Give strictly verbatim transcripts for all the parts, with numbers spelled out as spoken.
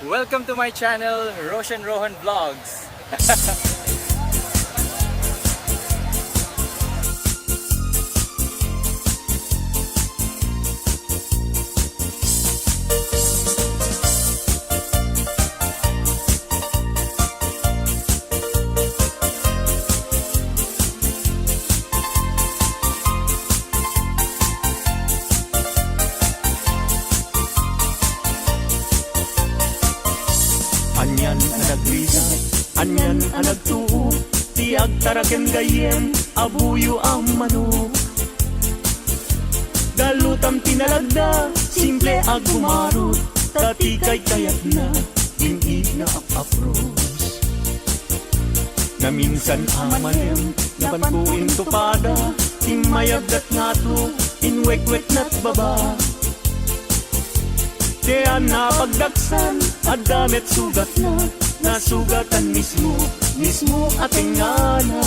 Welcome to my channel, Roshan Rohan Vlogs. Anian a nagrigat, anian a nagtuo, ti agtara ken gayyem a buyo a manok. Galutam ti nalagda, simple a gumarot, ta ti kaykayatna, binig nga ap-apros. Naminsan a malem, napanko intupada, ti mayabdat ngato, inwekweknat baba. Ti ania a pagdagsan, adda met sugatna, nasugatan mismo, mismo a tengngana.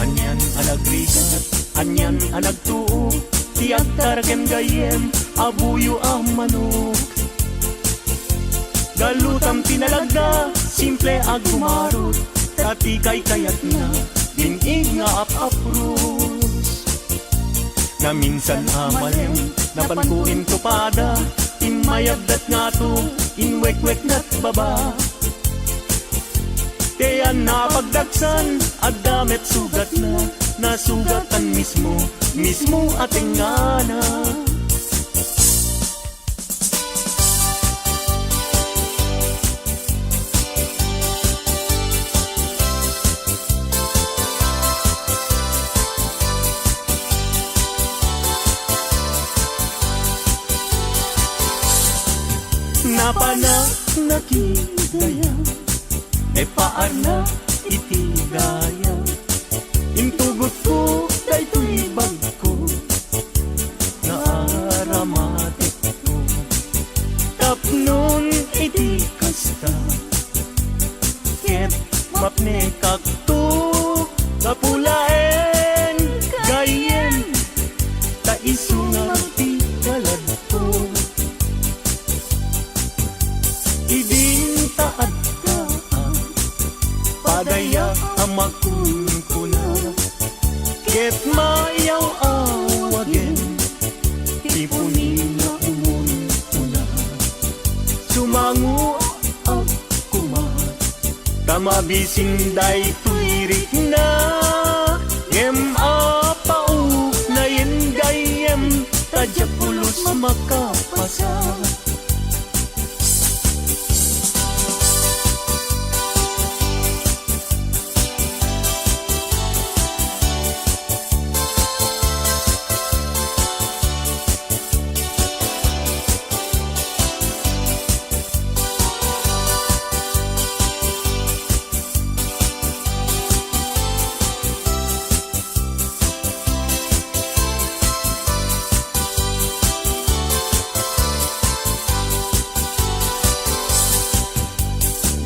Anian a nagrigat, anian a nagtuo, ti agtara ken gayyem a buyo a manok. Galutam ti nalagda, simple a gumarot, ta ti kaykayatna, binig nga ap-apros. Naminsan a malem, napanko intupada, ti mayabdat ngato, inwekweknat baba. Ti ania a pagdagsan, adda met sugatna, nasugatan mismo, mismo a tengngana. Napanak nakidaya, ipaarna iti daya. Intugotko daytoy bagko nga aramatekko. Tapnon iti kasta, ket mapnekakto, gapu laeng gayyem, ta isu nga agpikaladko. Idin ta adda a padaya a makunkuna, ket mayaw-awagen ti puni nga umunkuna. Sumangoak koma, ta mabisin daytoy rikna, ngem apaok nayen gayyem, ta diak pulos makapasa.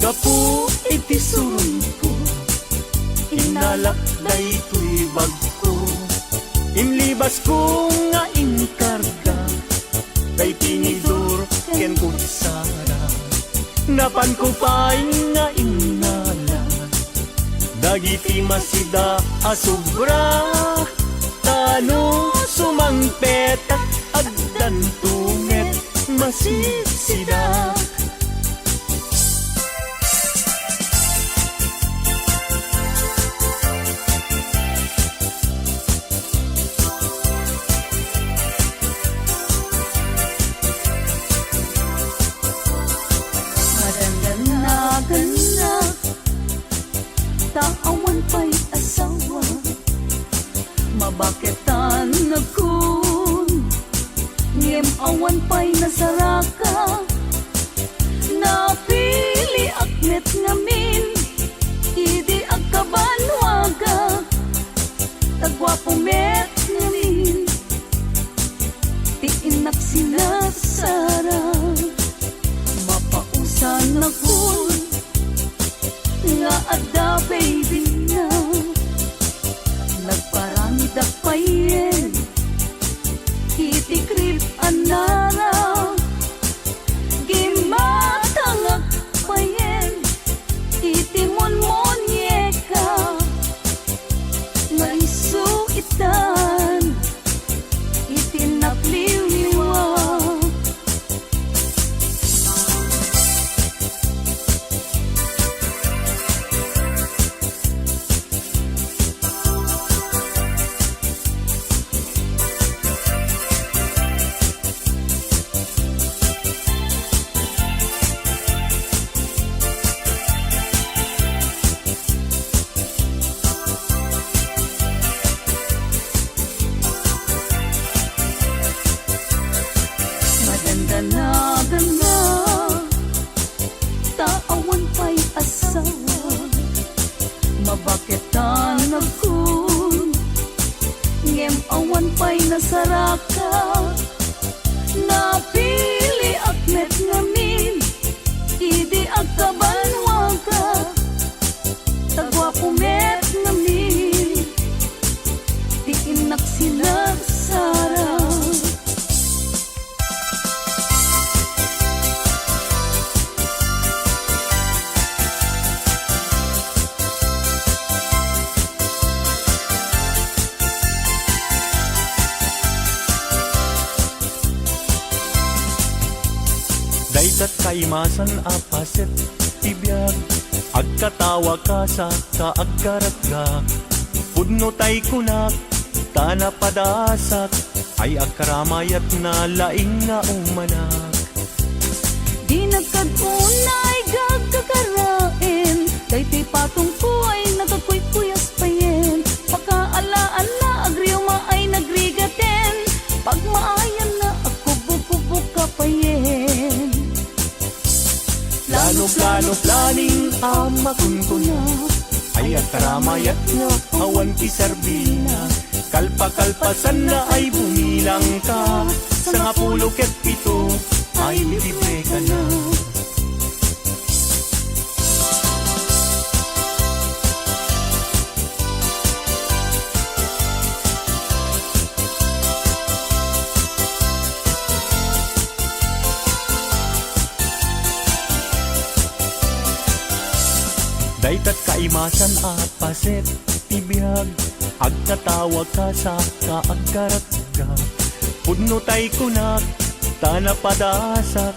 Gapu iti surungko, inalak daytoy bagko. Inlibasko nga inkarga, tay tinidor ken kutsara. Napanko pay nga innala dagiti masida a sobra, ta no sumangpetak, addanto met masisidak. Madangdanagannak, ta awan pay asawa. Mabaketan nakon, ngem awan pay nasaraka. Napiliak met ngamin idi agkabannuagak, ta guapo met ngamin. Ti innak sinarsara, mapausanakon nga adda baby na. Nagparamidak payen iti crib a nara. Gimatangak payen iti munmonieka nga isu itan iti nagliwliwa. Madandanaganna, ta awan pay asawa. Mabaketanakon, ngem awan pay nasaraka. Napiliak met ngamin idi agkabanwaka. Ta guapo met ngamin ti innak sinarsara. Daytat kaimasan a paset ti biag, agkatawa ka sa ka agkaratgak. Pudno tay kunak, ta napadasak, ay agkaramayat na laing nga umanak. Dinak kad unay gagkakaraem, daytoy patongko ay nagagkuykuyas payen. Pakaalaanna agriuma ay nagrigaten, pagmaayanna agkubukubok ka payen. Plano, plano, planning a makunkuna, ay agkaramayat nga awan ti serbina. Kalpa, kalpasanna ay bumilang ka, sangapulo ket pito ay libre ka na. Daytat kaimasan a paset ti biag, agkatawa ka sa ka agkaratgak. Pudno tay kunak, ta napadasak,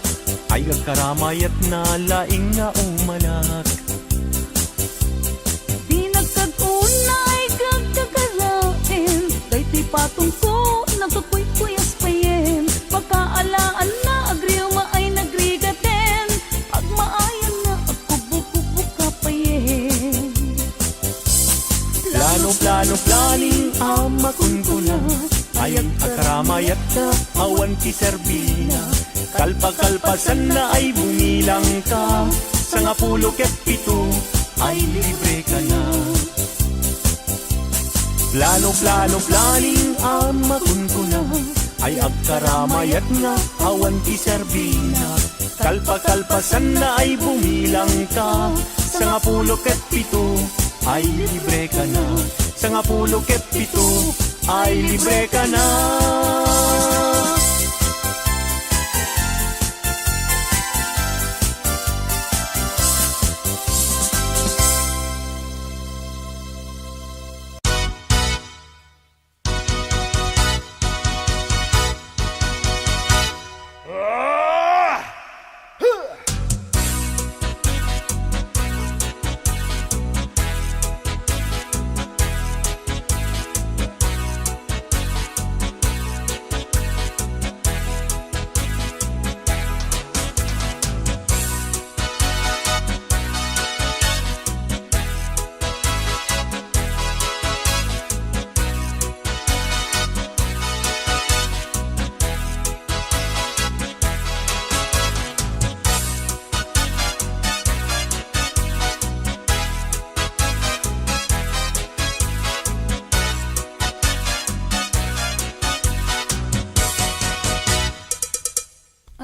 ay agkaramayat na laing nga umanak. Dinak kad unay gagkakaraem, daytoy patongko nagkukuykuyas payen. Pakaalaanna agriuma ay nagrigaten, pagmaayanna agkubukubok ka payen. Plano, plano, planning a makunkuna, ay agkaramayat ka awan ti serbina. Kalpa, kalpasanna ay bumilang ka, sangapulo ket pito ay libre ka na. Plano, plano, planning a makunkuna, ay agkaramayat nga awan ti serbina. Kalpa, kalpasanna ay bumilang ka, sangapulo ket pito ay libre ka na. Sangapulo ket pito ay libre ka na.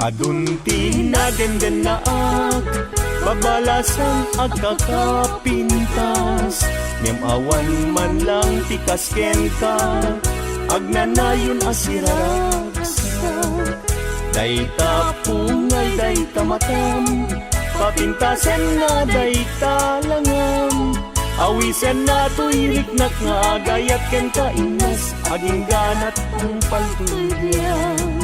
Adun ti nadendennaan, babalasan agkakapintas, ngem awan man lang ti kas kenka, agnanayon a siragsak. Dayta pungay, dayta matam, papintasenna dayta langam. Awisenna toy riknak nga agayat kenka, innas agingganat ang paltulian.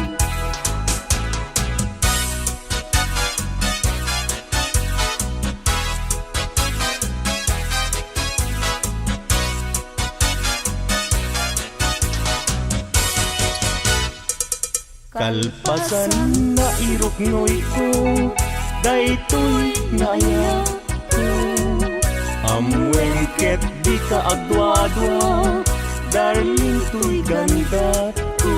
Kalpasan nga iruknoyko, daytoy nga ayatko. Ammoem ket dika agduadua, darling, toy gandatko.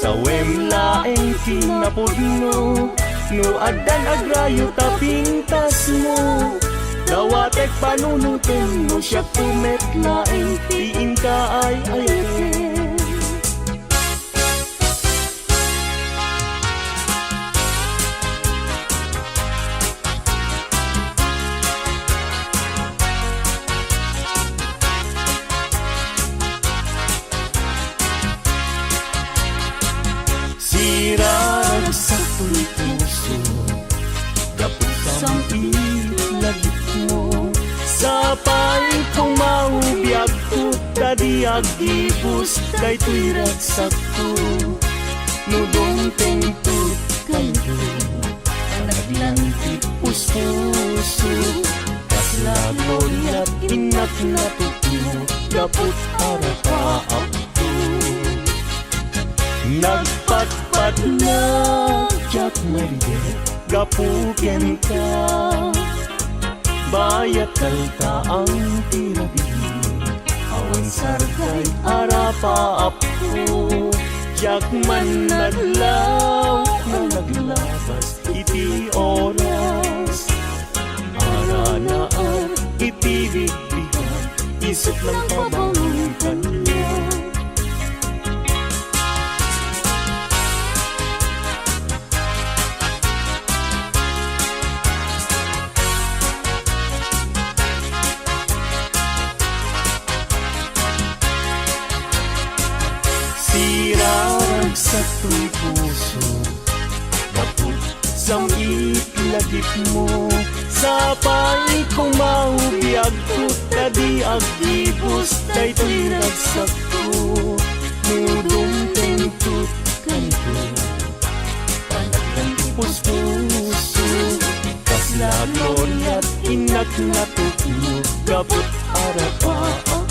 Sawem laeng ti napudno, no addan agrayo ta pintasmo. Dawatek panunotem no siakto met laeng ti inka ay-ayatem. Siraragsak toy puso, gapu sam-it lagipmo. Sapay kong maubiagko, ta di agibus daytoy ragsakko. No dumtengto kayo, panaglan ti puspuso, kasla gloriat innak natupno, gaput arapaapto. Nagpatpatna diak maridek gapu kenka. Bayat kaltaang ti rabii, awan sargay arapaapko. Diak man naglaw nga naglabas iti oras. Aranaar iti bigbigan, isip lang pabangon kaniak. Siraragsak toy puso, gapu sam-it lagipmo. Sapay kong maubiagko, ta di agibus daytoy ragsakko. No dumtengto kayo, panaglan ti puspuso, kasla gloriat innak natupno, gaput arapaapko.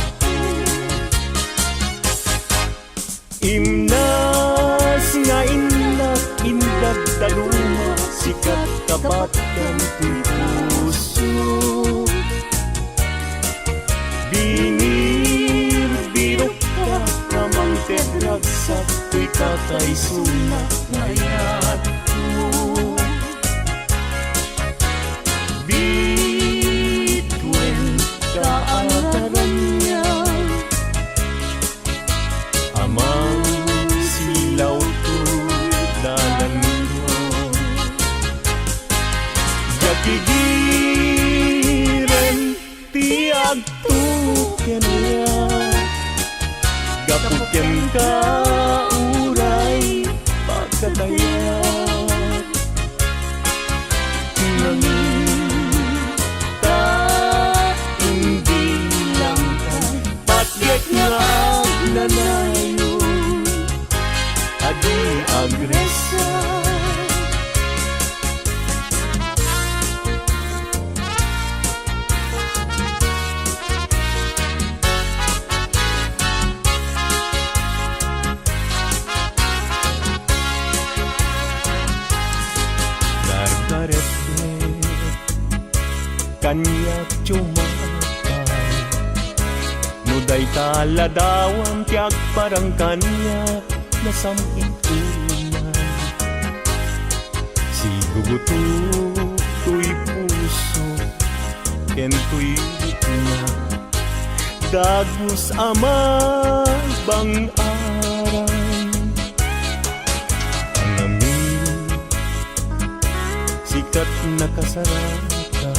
Imnas nga innak, indagdaluma, sikat kabatkan ti puso. Binirbirokka nga mangted ragsak, toy kakaisuna nga ayatko. Bituen ka a karaniag, Amang silaw to dalanto. Diak idiren ti agtuken kaniak. Gapu kenka uray pagkatayat. Nangin ta imbilang ka, patgek nga agnanayon, adi agresa. Gargaretdek kaniak, tumakay. No dayta ladawam ti agparang kaniak, nasam-it unay. Sigugutok toy puso ken toy rikna. Dagus a mabang-aran. Ang amin ket nakasarata.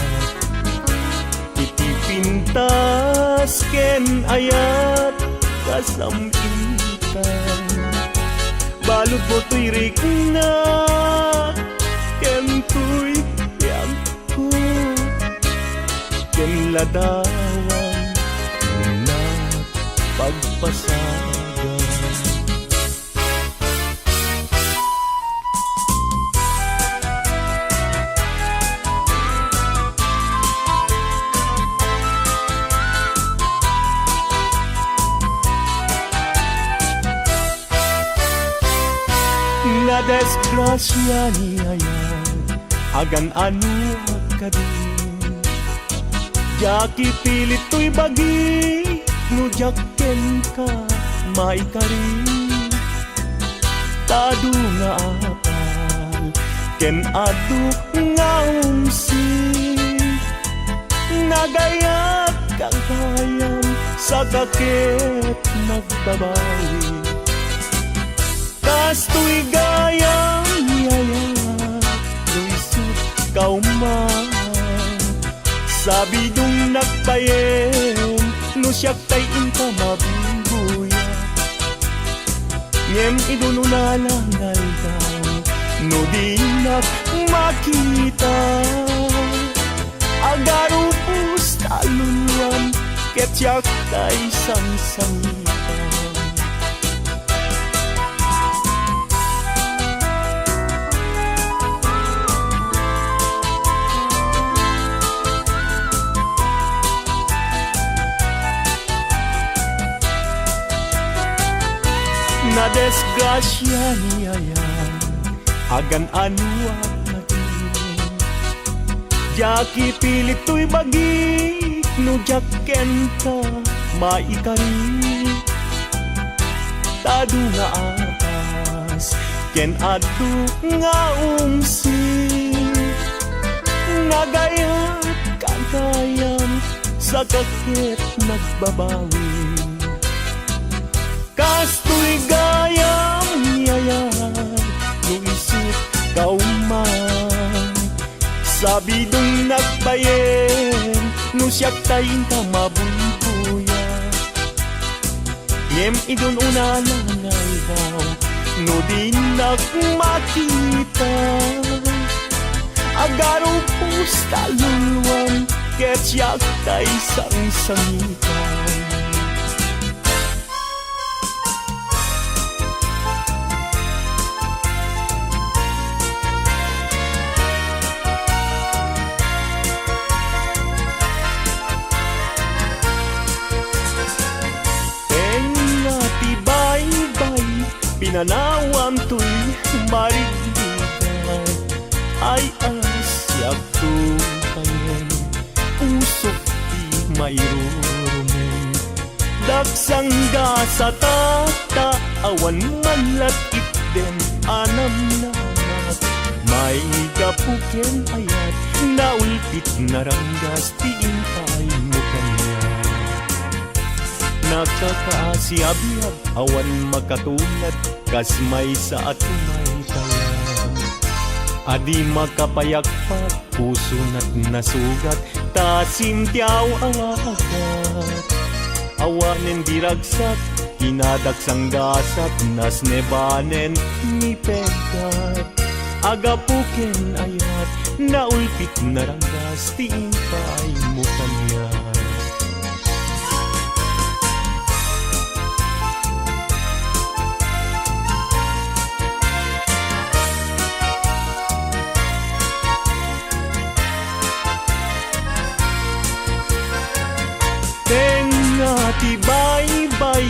Iti pintas ken ayat kasam-itan, baludmo toy rikna ken toy biagko, ken ladawan nga pagpasagan. Nadisgrasia ni Ayat, agan-anoak kadin. Diak ipilit toy bagi no diak kenka maikari. Ta adu nga apal ken adu nga umsik, nagayat gagayan, saka ket nagbabawi. Kastoy gayam, Yaya, no isut' kauma. Sabidongnak bayen no siak tay inka mabuybuya. Ngem idun unala nga aldaw, no dinak makita, agarupos ta luluam ket siak tay sangsangitan. Nadisgrasia ni Yaya, agan-anoak kadin. Diak ipilit toy bagi no diak kenka maikari. Ta adu nga apas ken adu nga umsik, nagayat gagayam, saka ket nagbabawi. Kastoy gayam, Yaya, no isut' kauma. Sabidongnak bayen no siak tay inka mabuybuya. Ngem idun unala nga aldaw, no dinak makita, agarupos ta luluam ket siak tay sangsangitan. Tengnga ti baybay, pinanawam toy marigligad. Ay, a, siak to payen, usok ti mairurumen. Daksang gasata ta awan man la itdem a namnamat. Maigapu ken ayat, naulpit naranggas ti impaaymo kaniak. Nakakaasi a biag, awan makatulad kas maysa a tumaytayab. A di makapayagpag, pusonat nasugat, ta simtiaw a wagat. Awanen di ragsak, inadaksang gasat, nasnebanen ni peggat. Agapu ken ayat, naulpit naranggas ti impaaymo kaniak. Tengnga ti baybay,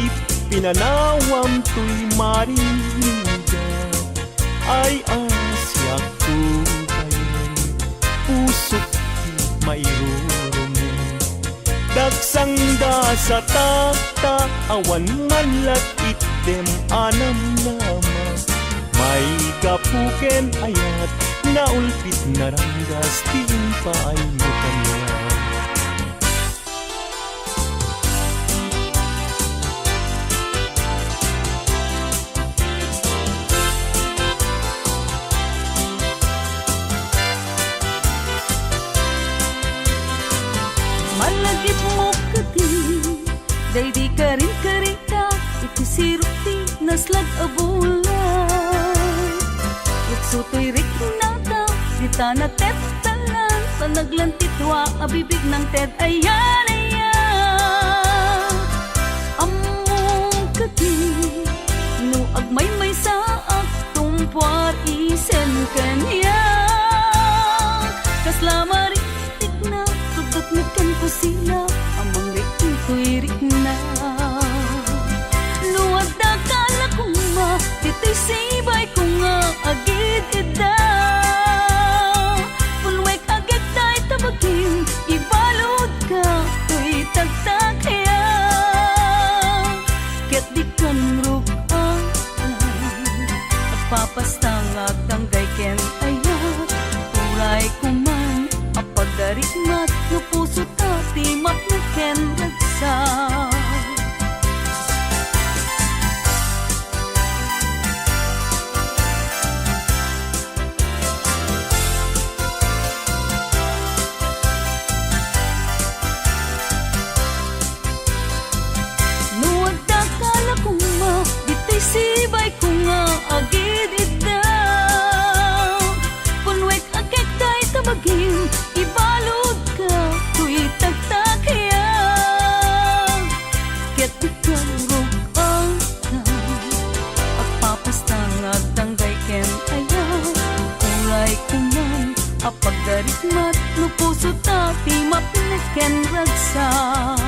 pinanawam toy marigligad. Ay, a, siak to payen, usok ti mairurumen. Daksang gasata ta awan man la itdem a namnama. Maigapu ken ayat, naulpit naranggas ti impaaymo kaniak. a bulan. Rukso toy riknata, dita nateptalan, ta naglantitua a bibig nangted ayan, ayan. Ammom kadi, no agmaymaysaak, tumpuar isen kaniak. Kasla marin tikna, sudot met ken kusina, a mangriing toy rikna. No adda kala koma, ditoy sibayko nga agid-idda. Punwek agek dayta bagim, ibaludka toy tagtakaya. Ket dikan ruk-an, agpapasta nga agdanggay ken ayat. Uray koman a pagdarikmat no pusota ti mapnek ken ragsak. No adda kala koma, ditoy sibayko nga agid-idda. Punwek agek dayta bagim, ibaludka toy tagtakaya. Ket dikan ruk-an, agpapasta nga agdanggay ken ayat. Uray koman a pagdarikmat no pusota ti mapnek ken ragsak.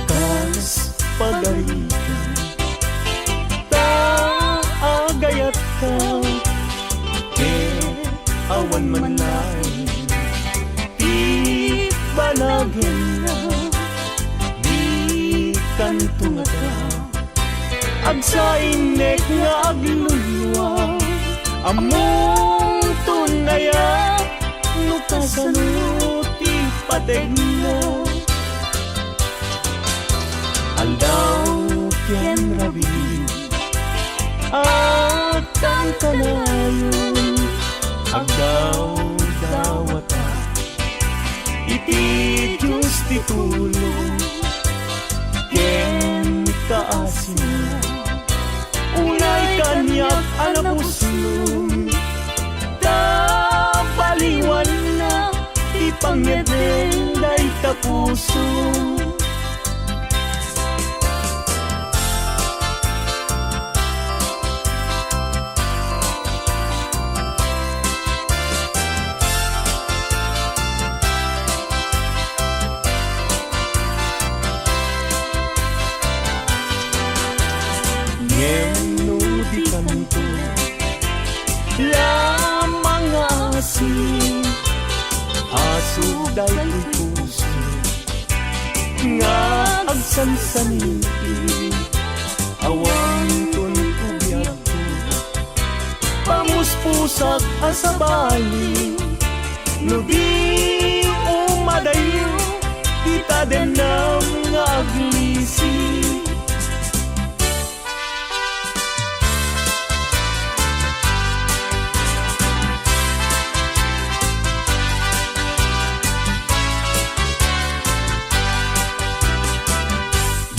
Kas pagarigan, ta agayatka, ket awan man laeng ti banagenna. Dikanto ngata agsainek nga aglulua. Ammonton aya no kasano ti pategna? Aldaw ken rabii, agkankanayon, agdawdawata iti Dios ti tulong ken kaasina. Unay kaniak a napusno, ta baliwanna ti pangngeddeng dayta puso. Ngem no dikanto la mangaasi, aso daytoy puso nga agsansaniti, awanton ko biagko. Pamuspusak a sabali, no di umadayo ti tademnam nga aglisi.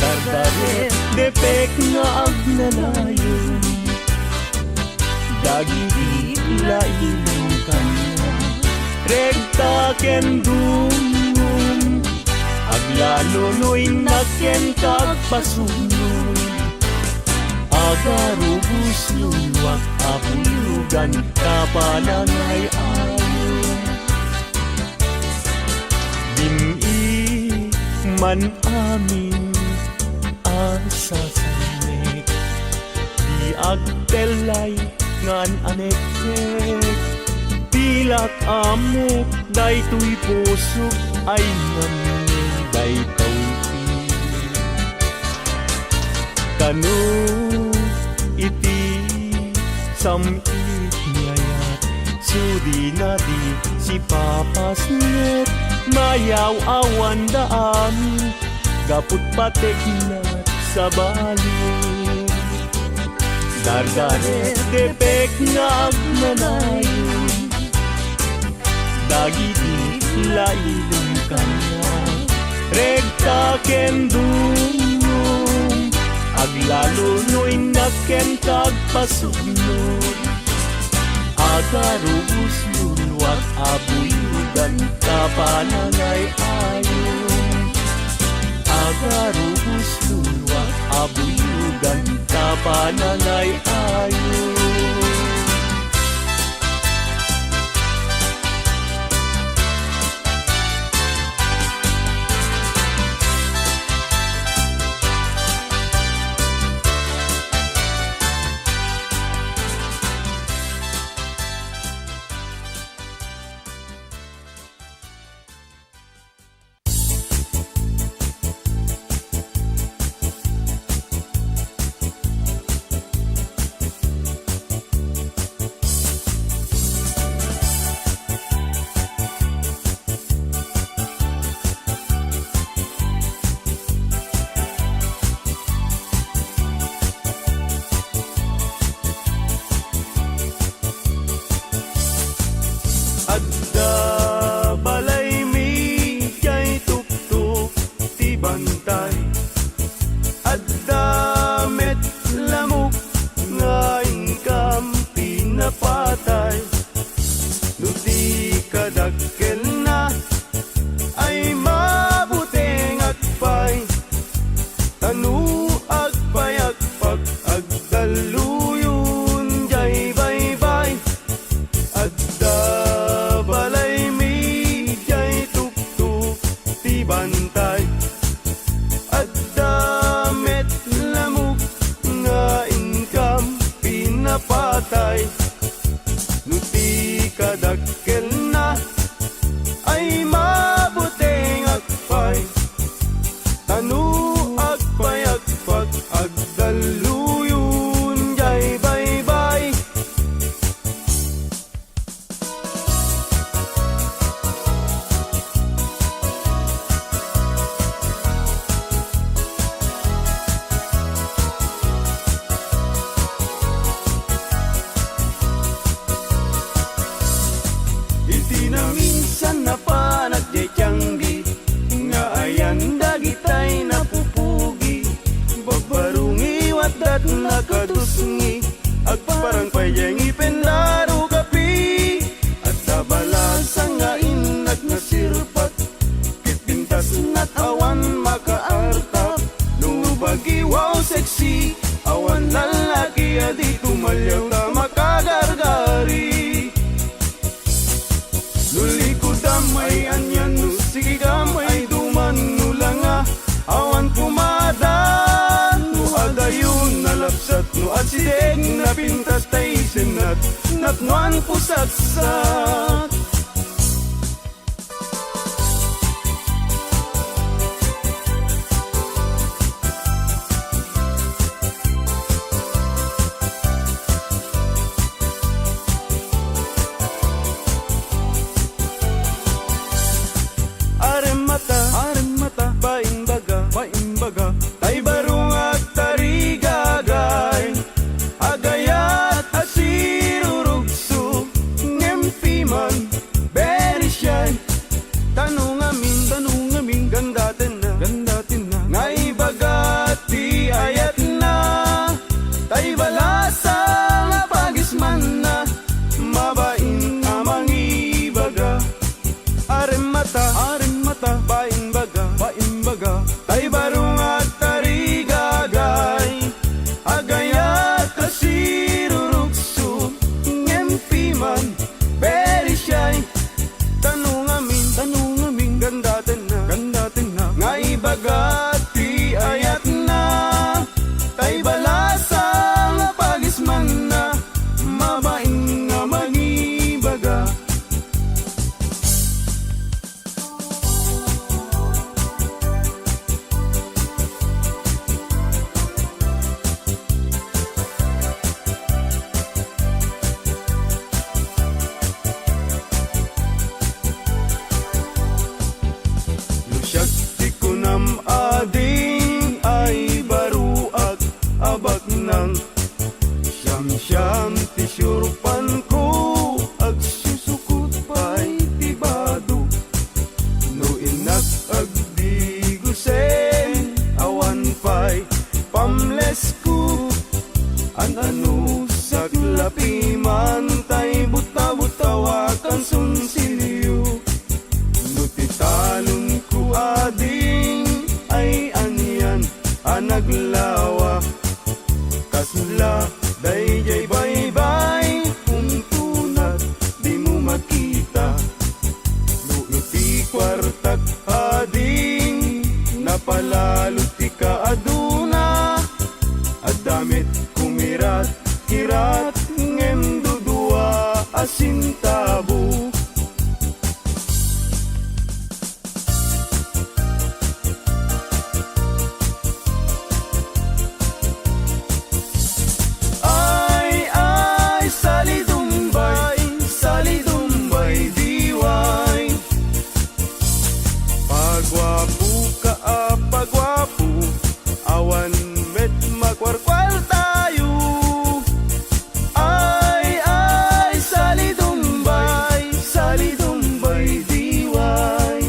Dardaret depek nga agnanayon dagiti laing kaniak. Rekta ken dumngom, aglalunoynak kenka agpasubli. Agarubos luak a bulogan ta panangay-ayo. Dim-i man amin a sasanek, di agtellay ngan aneknek. Pilak a met daytoy pusok ay ngamngen daytoy. Kano iti sam-it ni ayat, sudina di sipapasnek, mayaw-awanda amin, Kaput patekna sabali, gargaret depek nga agnanayon. Dagiti lailong kaniak, rekta ken dungnong, aglalo no innak ken kagpasugno. Agarubos luluak a buyogan ta panangay-ayo. Agarubos luluak a buyogan ta panangay-ayo. Adda balaymi diay tuktok ti bantay. Adda met lamok nga inkam pinapatay. No di kadakkelna ay mabutengak pay. Ta no agpayagpak, agdalluyon diay baybay. Adda balaymi diay tuktok ti bantay. Adda met lamok nga inkam pinapatay. No ti kadakkelna ay mabutengak pay. Ta no agpayagpak, agdalluyon diay baybay. Iti naminsan napanak diay tianggi, nga ayan dagitay napupugi. Babbarungi, waddat nakatusngi, agparang pay diay ngipen da rugapi. Adda balasa nga innak nasirpak, ket pintasnak awan makaartap. No bagi, wow, sexy, awan lallaki a di tumaliaw ta makagargari. No likudam ay anian, no sikigam ay duman, no langa awan kumadan, no adayon nalapsat, no asideg napintas ta isennat, napnoan pusaksat. baknang. Siamsiam ti siurpanko, agsusukot pay ti bado. No innak agdigusen, awan pay pamlesko. An-ano saklapi man tay buta-butawa kan sonsilyo. No ti talonko ading ay anian a naglawa, kasla daydiay baybay, punto na dimo makita. No iti kuartak ading napalalo ti kaaduna, adda met kumirat-kirat ngem dudua a sentabo. Ay, ay, salidumbay, salidumbay, diway. Paguapo ka a paguapo, awan met makuarkuartayo. Ay, ay, salidumbay, salidumbay, diway.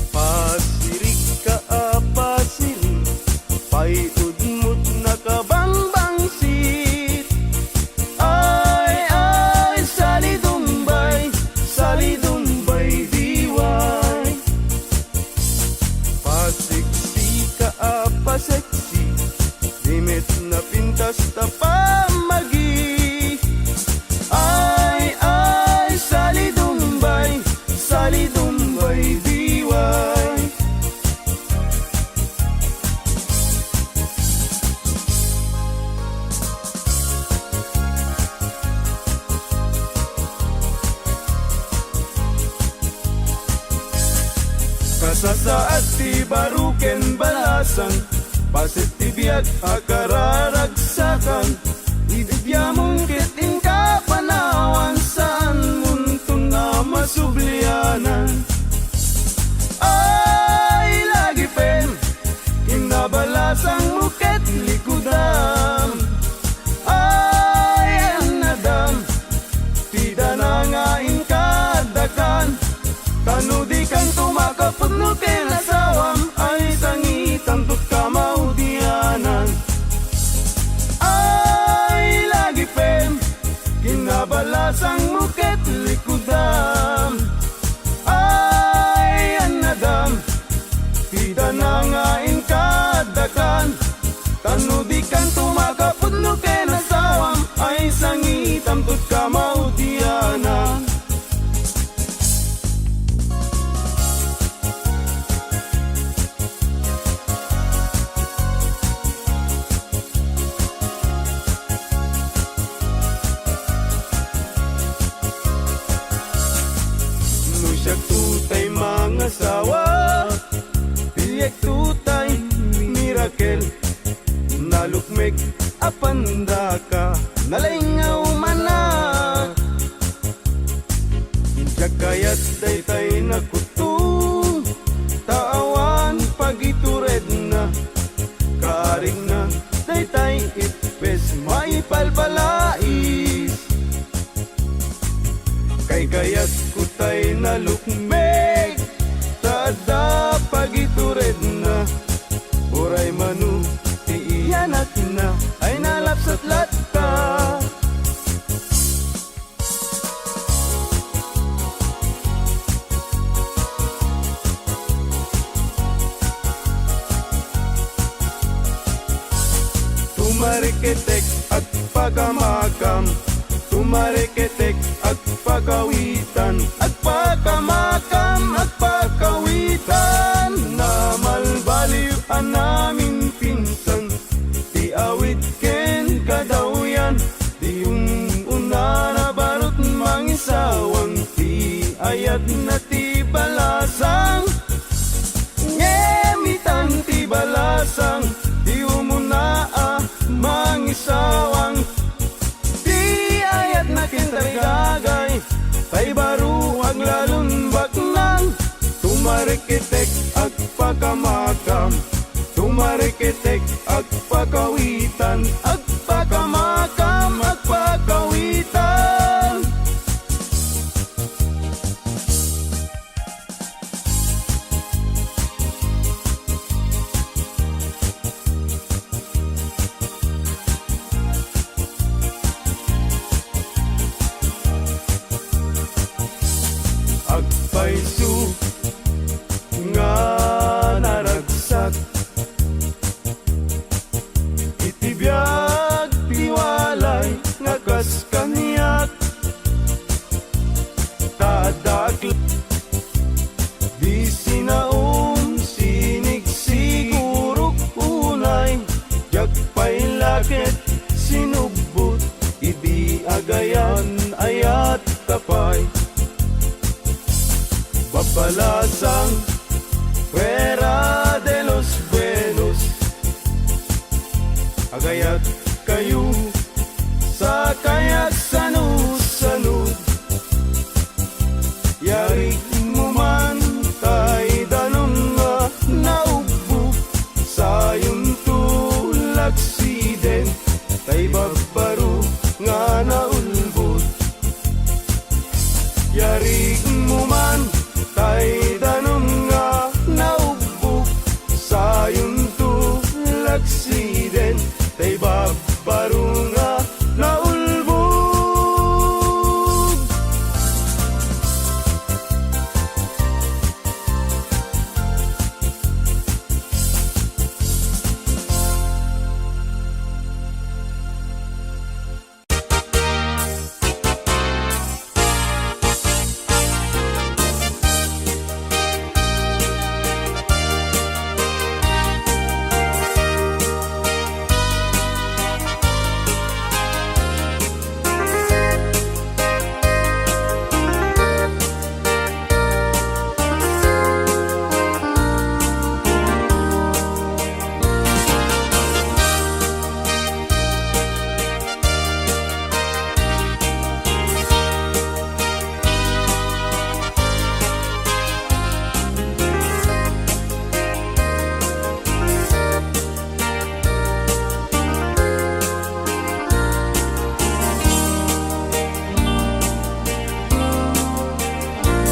Pasirig ka a pasirig, pay udmot nakabangbangsit. Ay, ay, salidumbay, salidumbay, diway. Paseksi ka a paseksi, di met napintas ta pamagi. Ay, ay, salidumbay, salidumbay, diway. Kasasaad ti baro ken balasang, paset ti biag a kararagsakan. Idi diamon ket inka panawan, saanmonton a masublianan. Ay, lagipem, kinnabalasangmo ket likudam. Ay, annadam, ti dana nga inka addakan. Ta no dikanto makapudno ken asawam, ay sangitanto ti kamaudianan. Ay, lagipem, kinnabalasangmo ket likudam. Ay, annadam, ti dana nga inka addakan. Ta no dikanto makapudno ken asawam, ay sangitanto ti kamaudianan. No siakto tay mangasawa, piliekto tay mirakel. Nalukmek a pandaka, nalaing nga umana. Diak kayat daytay nakutto, ta awan pagituredna. Kaarigna daytay ippes maipalpalais. Kaykayatko tay nalukmek, ta adda pagituredna. Uray mano ti iyanakna ay nalapsat latta. Tumareketek, agpakamakam. Tumareketek, agpakawitan. Agpakamakam, agpakawitan. Namalbaliw a naminpinsan ti awit ken kadawyan. Ti um-, unana barut mangisawang, ti ayatna ti balasang. Ngem itan ti balasang, ti umuna a mangisawang. Ti ayatna ken tarigagay, tay baro aglalon baknang. Tumareketek, agpakamakam. Tumareketek, agpakamakam. Agpaylaket sinubbot idi agayan-ayat ta pay. Babalasang fuera de los buenos. Agayat kayo, sakay agsanudsanud. Yarig mo man tay danum nga naubbog, sayon to laksiden, tay babbaro nga naulbod. Yarig mo man tay danum nga naubbog, sayon to laksiden, tay babbaro nga naulbog.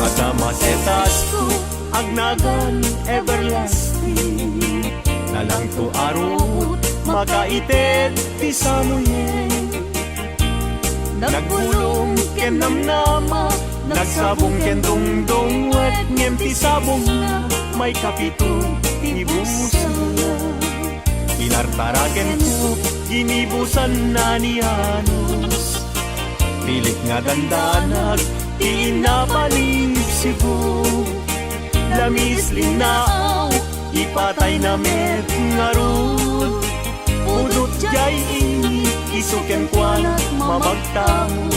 Adda masetas to agnagan everlasting. Nalangto a ruot makaited ti Samuel. Nagbulong ken namnama, nagsabong ken dungdungwet, ngem ti sabongna maikapito ti busa. Pinartaraken to, ginibusanna ni Anos. Pilit nga dandanag ti innapan ni Sibu. Lamis linnaaw, ipatayna met ngarud. Pudot jay ini, isu kenkuana mamagtamo.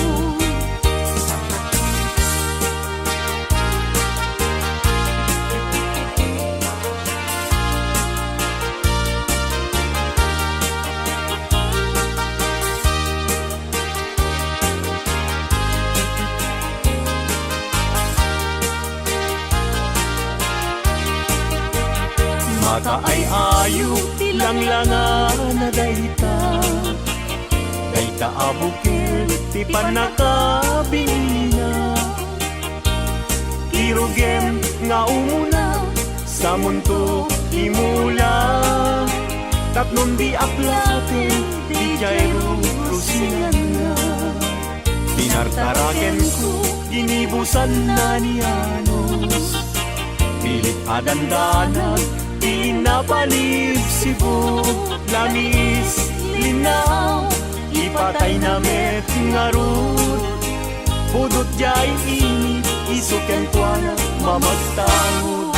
Makaay-ayo ti langlangana dayta. Dayta a bukel ti pannakabinina. Kirugem nga umuna, samunto imula. Tapnon di aplaten, di jay rurusinganna. Pinartaraken ko, ginibusanna ni Anos. Pilit a dandanag, ti innapan ni Sibu. Lamis, linnaaw, ipatayna met ngarud. Pudot jay ini, isu kenkuana mamagtamo.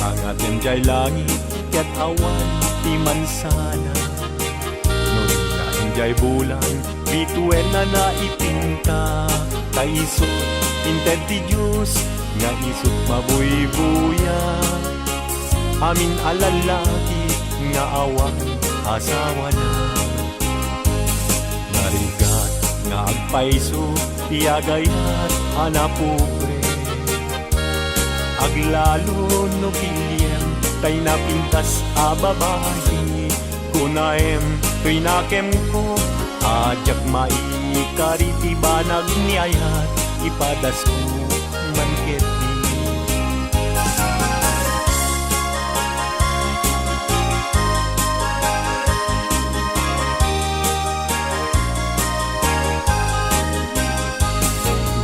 Angaten jay langit ket awan ti mansana. No dina endiay bulan, bituenna naipinta. Ta isut inted ti Dios nga isut mabuybuya. Amin a lallaki nga awan asawana. Narigat nga agpayso ti agayat a napobre. Aglalo no piliem tay napintas a babai. Kunaem toy nakemko a diak maikari ti banag ni ayat, ipadasko man ketdi.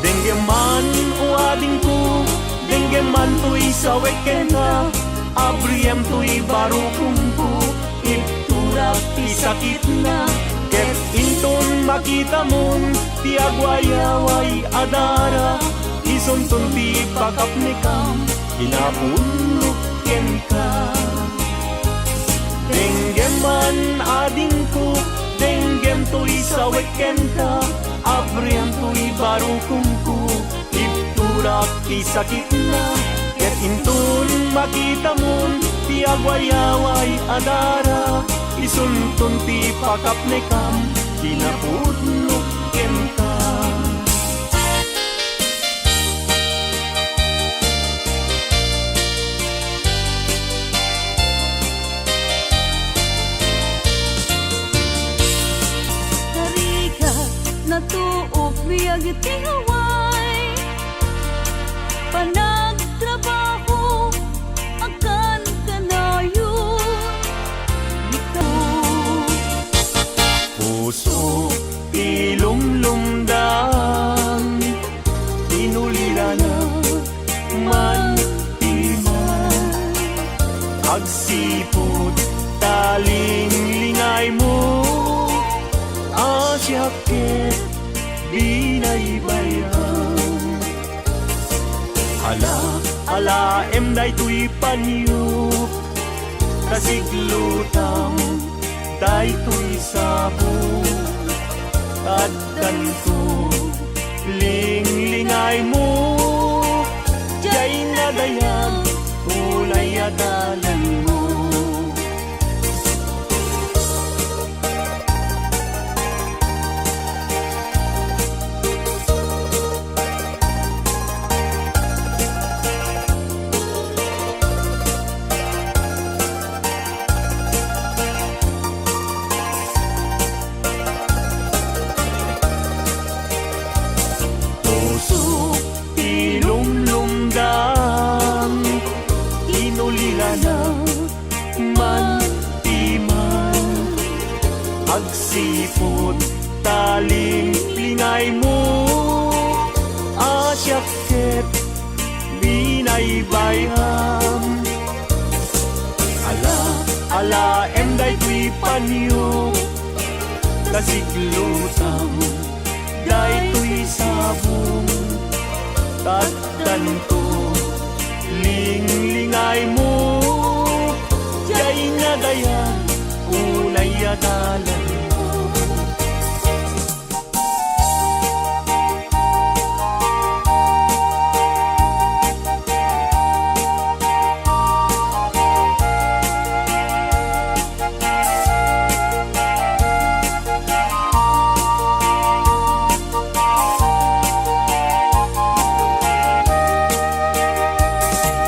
Denggem man, o adingko, denggem man toy sawek kenka, abriem toy barukongko, itturak ti sakitna, ket in- Ton makitamon ti agwayaway a dara, isunton ti pakapnekam, kinapudnok kenka. Denggem man, adingko, denggem toy sawek kenka, abriam toy barukomko, ibturak ti sakitna, ket inton makitamon ti agwayaway a dara, isunton ti pakapnekam, kinapudnok kenka. Tarigat, natuok biag ti away, panagtrabaho, agkan kanayon, ikaw. Puso ti lumlumdam, inulilana man ti man. Agsipud ta linglingaymo, a siak ket binaybayam. Ala, alaem daytoy panyo, kasiglutam daytoy sabo, addanto, linglingaymo, diay nadayag, unay a dalanmo. Puso ti lumlumdam, inulilana man ti man. Agsipud ta linglingaymo, a siak ket binaybayam. Ala, alaem daytoy panyo, kasiglutam daytoy sabong. Addanto, linglingaymo, diay nadayag, unay a dalanmo.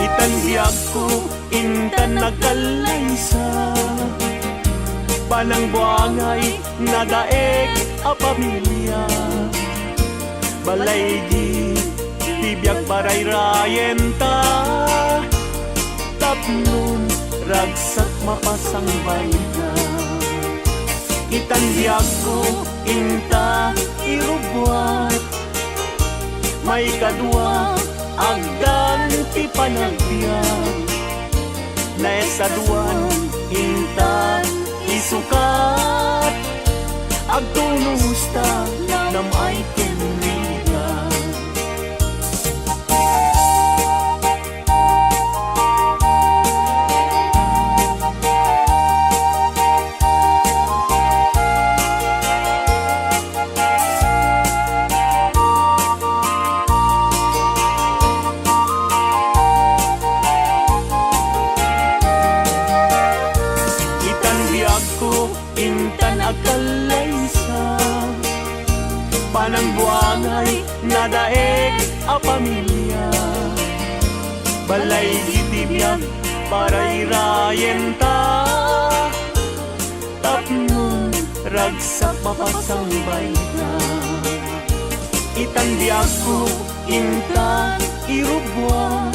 Itan biagko, intan agkallaysa, panangbuangay nadaek a pamilia. Balaygi ti biag parayrayenta, tapnon ragsak mapasangbayta. Itan biagko, inta irubbuak. Maikadua, agdan ti panagbiag. Naesaduan, intan isukat. Agtunosta, nam-ay ken rigat. Itan biagko, intan agkallaysa, panangbuangay nadaek a pamilia. Balaygi ti biag parayrayenta, tapnon ragsak mapasangbayta. Itan biagko, intan irubbuak.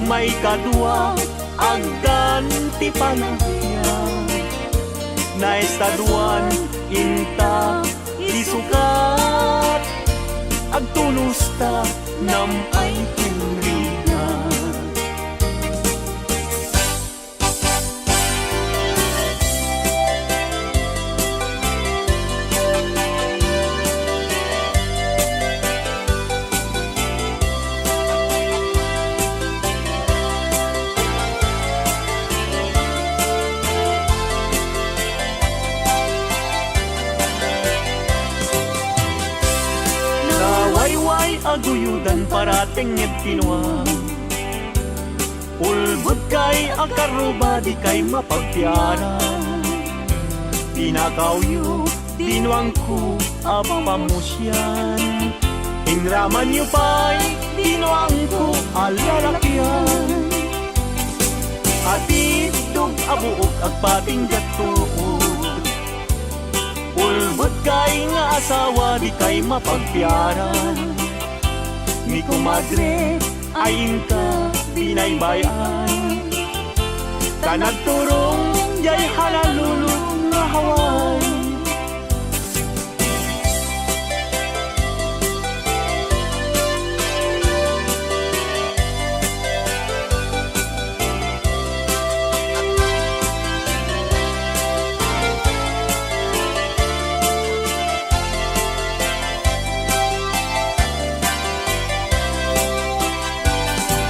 Maikadua, agdan ti panagbiag. Naesaduan, inta isukat. Agtunosta, nam-ay ken rigat. Aguyodan para tengnged ti nuang. Ulbodkay a karruba, dikay mapagpiara. Pinakawyo ti nuangko a pamusian. Inramanyo pay ti nuangko a lalakian. Atiddog a buok agpatingga tuod. Ulbodkay nga asawa, dikay mapagpiara. Ni kumadre, ay inka binaybay-an. Ta nagturong jay Honolulu nga Hawaii.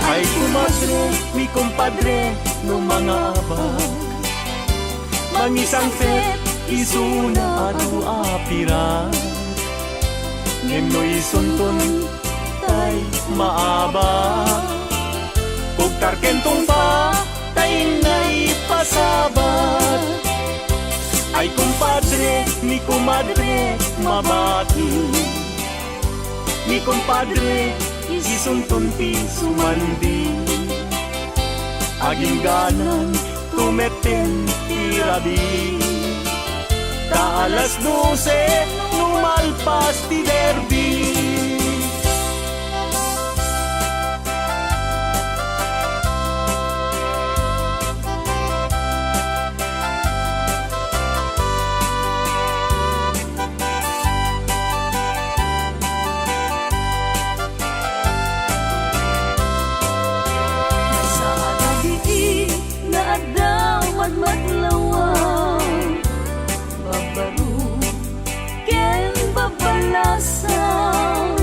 Ay kumadre, ni kumpadre, no mangabak, mangisangpet isuna adu a pirak. Ngem no isunton tay maabak, kugtar ken tungpa tay naipasabat. Ay kumpadre, ni kumadre, mabati. Ni kumpadre, isunton ti sumandi. Agingganan tumetten ti rabii. Ta alas dose no malpas ti derby. Maysa a rabii nga adda madmadlawan, babaro ken babalasan.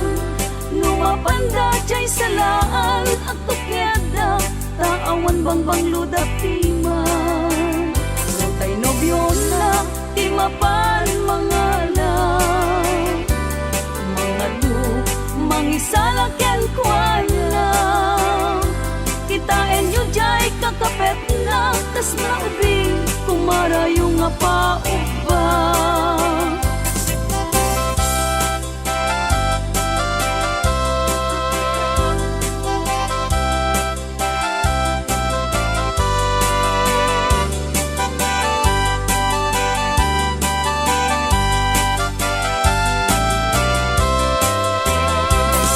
No mapanda jay salaan, agtukiadda, ta awan bangbanglo da piman. No tay nobiona, ti mapan mangala, mangadu, mangisala kenkuana. Kitaenyo jay kakapetna, kasla ubing, kumarayo nga paubba.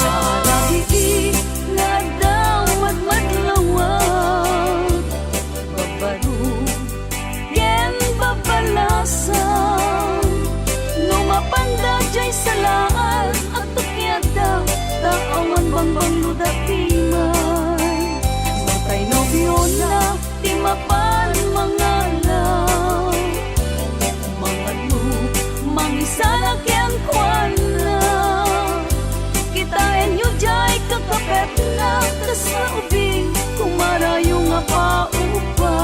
Sa rabii nga adda madmadlawan, babaro ken babalasan. No mapanda jay salaan, agtukiadda, ta awan bangbanglo da piman. No tay nobiona, ti mapan mangala, mangadu, mangisala kenkuana. Kitaenyo jay kakapetna, kasla ubing, kumarayo nga paubba.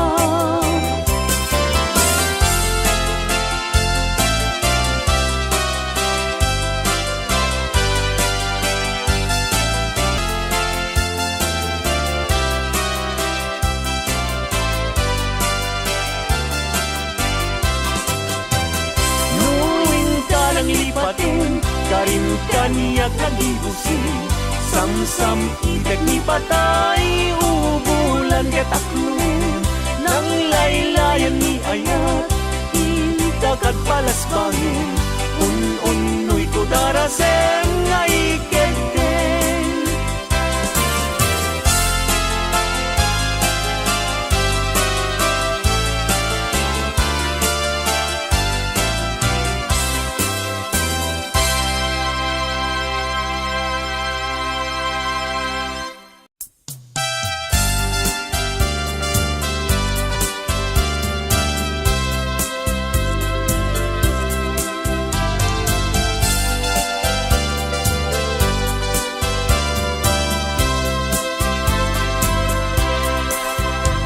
No inka nanglipaten, karin kaniak nagibusen, samsam-itek ni patay, ubulan ket akloen, nanglaylayan ni ayat, inka kagpalasbangen, un-unnoyko darasem nga ikegden.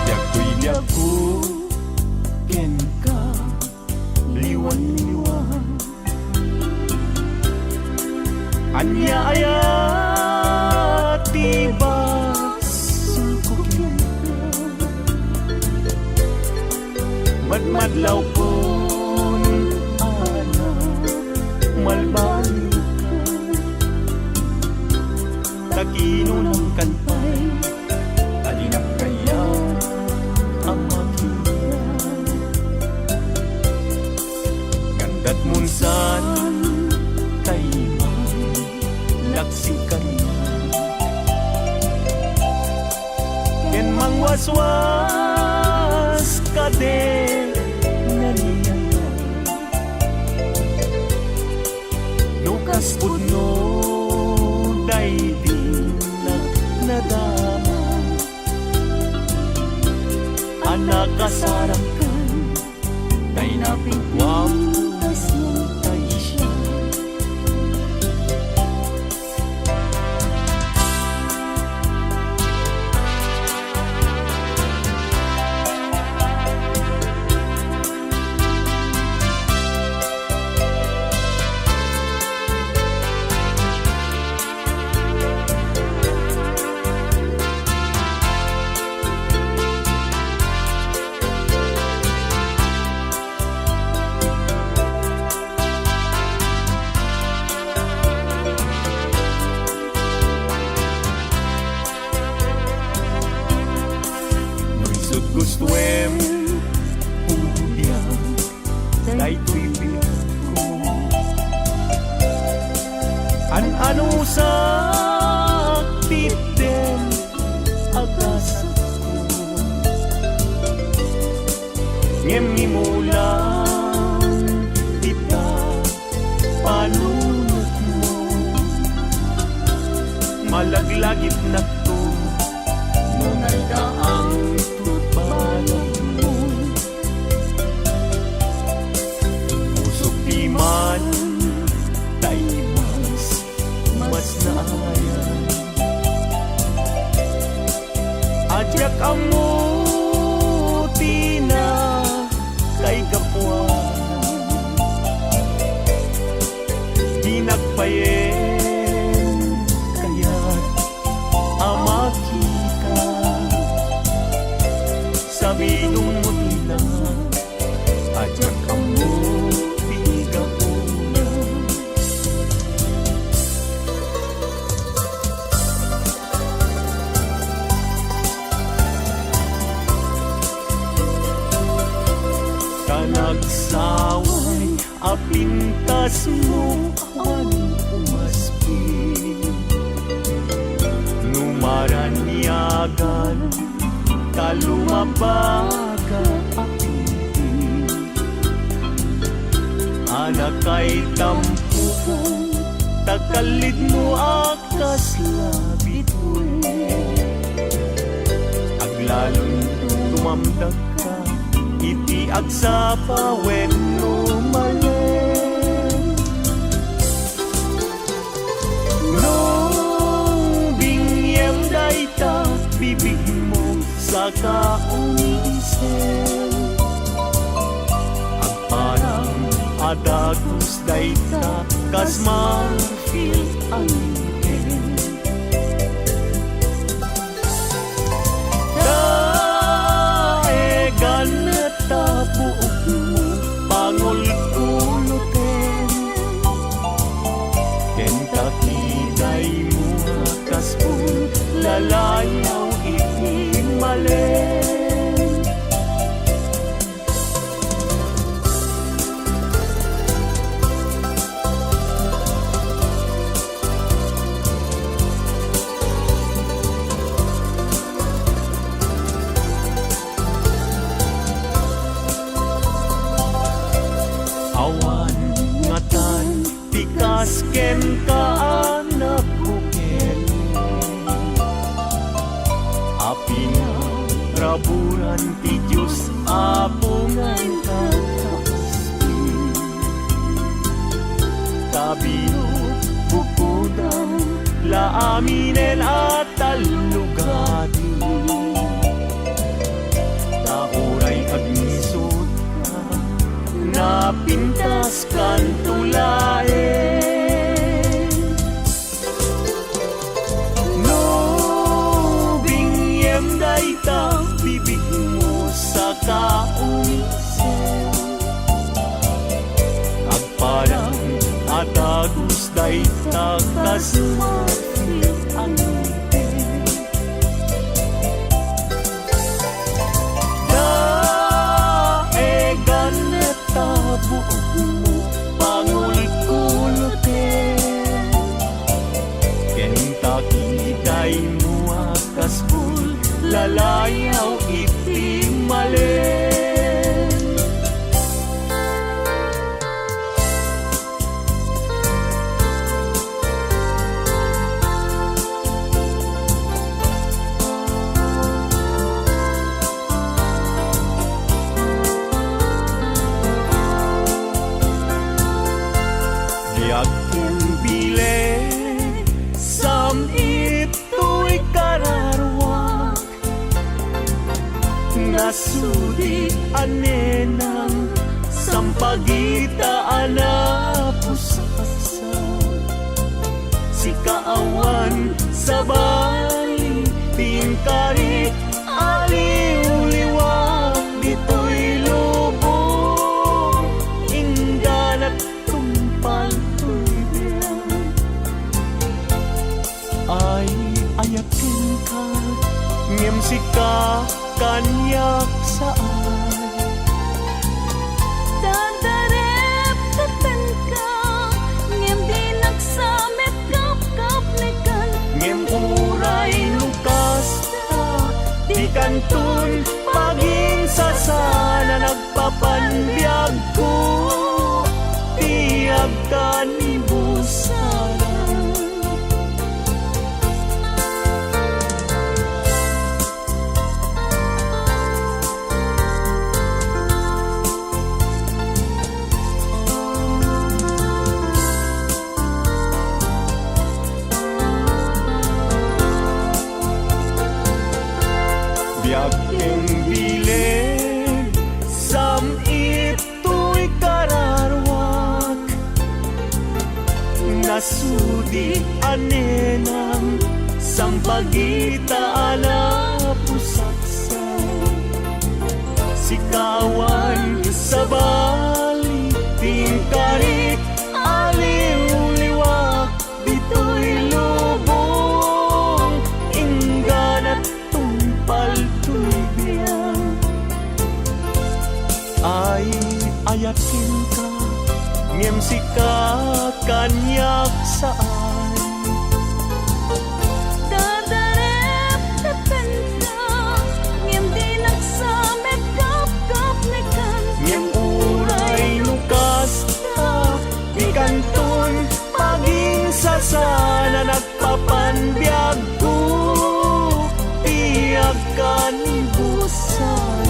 Biagkoy biagko kenka, liwan-liwan. Ania aya Madlawkon, anak, malbalinka. Ta kinunam kan pay, ta dinak kayat a makita. Nganda'd munsan, tay man, laksi kaniak. Ken mangwaswas kadi nanian. No kas pudno daydi nadama a nakasarangkan, tay napigwam kasno tay siak. No isut' gustoem, udiam daytoy biagko. An-anusak ti itdem a gasatko. Ngem imulang dita panunotmo. Malaglagipnakto no naidaangto balaymo. Pusok ti man, tay mas mas naayan. A diak ammo ti nakaigapuan. Dinak payen kayat a makita. Sabidongmo ti langit. A diak ammo ti gapuna. Ta nagsaway a pintasmo awan umaspi. No maraniagan ta lumabaga a pipi. Anakay tampuko, ta kallidmo a kasla bituen. Aglalon tumamdakka iti agsapa wenno malen. No binngem dayta bibigmo, saka unisen. Agparang a dagus dayta kas marfil a ngipin. Daegan ta buokmo, pangulkuloten. Ken ta kidaymo a kas pun lalayaw iti malen. Awan ngatan ti kas kenka a nagbukel. A pinaraburan ti Dios Apo nga inkakaspi. Ta binukbukodam la aminen a tallugadim. Ta uray agngisutka, napintaskanto laeng. No binngem dayta bibigmo, saka unisen. Agus dayta kas marfil a ngipin. Daegan ta buokmo, pangulkuloten. Ken ta kidaymo a kas bul, lalayaw iti malem. Biag ken bileg, sam-it toy kararuak. Nasudi a nenang, sampagita a napusaksak. Sika awan sabali, ti inkarik a liwliwak ditoy lubong, inggana tungpal toy biag. Ay, ayatenka, ngem sika kaniak saan. Dadarep kenka, ngem dinak sa met kapkapnekan. Ngem uray no kasta, dikanton paginsasaan a nagpapanbiagko ti agkanibusaran. Biag ken bileg, sam-it toy kararuak. Nasudi a nenang, sampagita a napusaksak. Sika awan sabali, ti inkarik a liwliwak ditoy lubong, inggana tungpal toy biag. Ay, ayatenka, ngem sika kaniak saan. Dadarep kenka, ngem dinak sa met kapkapnekan. Ngem uray no kasta, dikanton paginsasaan a nagpapanbiagko ti agkanibusaran.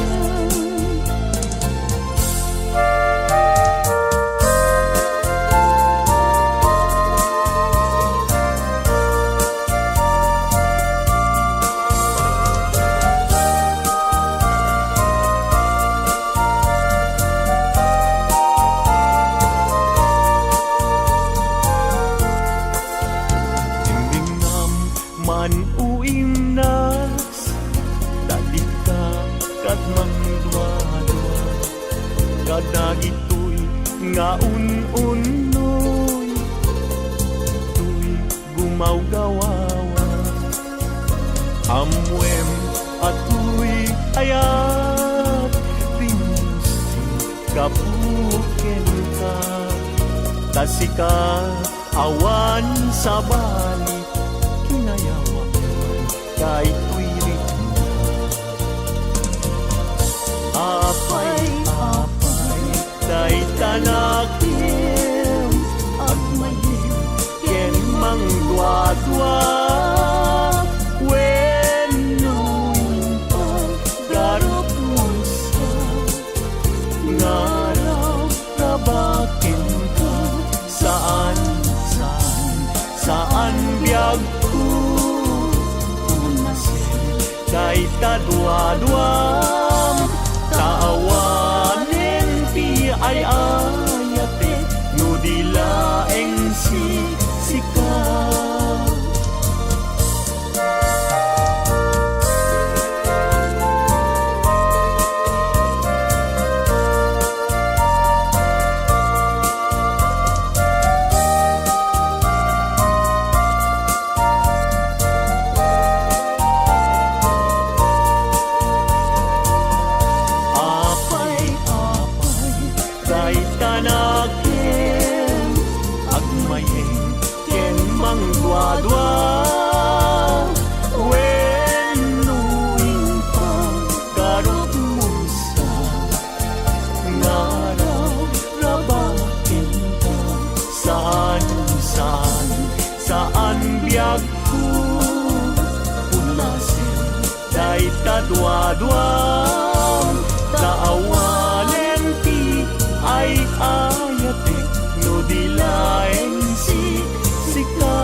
Immingnam man o imnas, ta dika ket mangduadua kadagitoy nga un-unnoy toy gumawgawawa. Ammoem a toy ayat ti musik gapu kenka, ta sika awan sabali, kinayawak daytoy ritmo. Apay, apay, dayta nakem, agmayem ken mangduadua, wenno impagarup mo sa ngarab-rabakenka. Saan, saan, saan biagko. Unasen dayta duaduam, ta awanen ti ay-ayatek no di laeng siksika. Saan biagko, punasen dayta duaduam, ta awanen ti ay-ayatek no di laeng sika.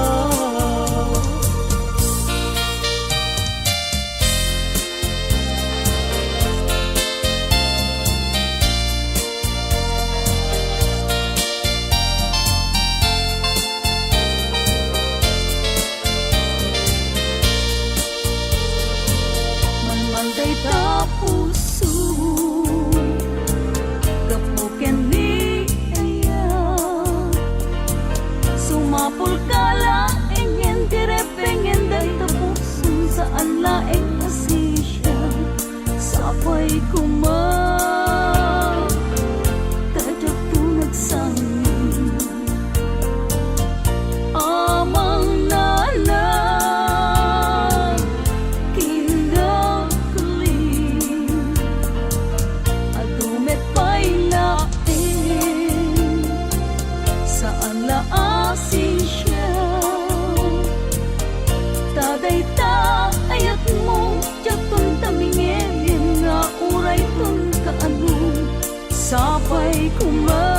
Malmal dayta puso, gapu ken ni aya. Sumapulka laeng ngem ti repengen dayta puso, saan laeng a sisiak. Sapay koma ta diakto nagsangit. Amangnana, kindaklin. Adu met pay laeng, saan la a sisiak. Ta dayta ayatmo, diakton ta mingem nga urayton kaano. Sapay koma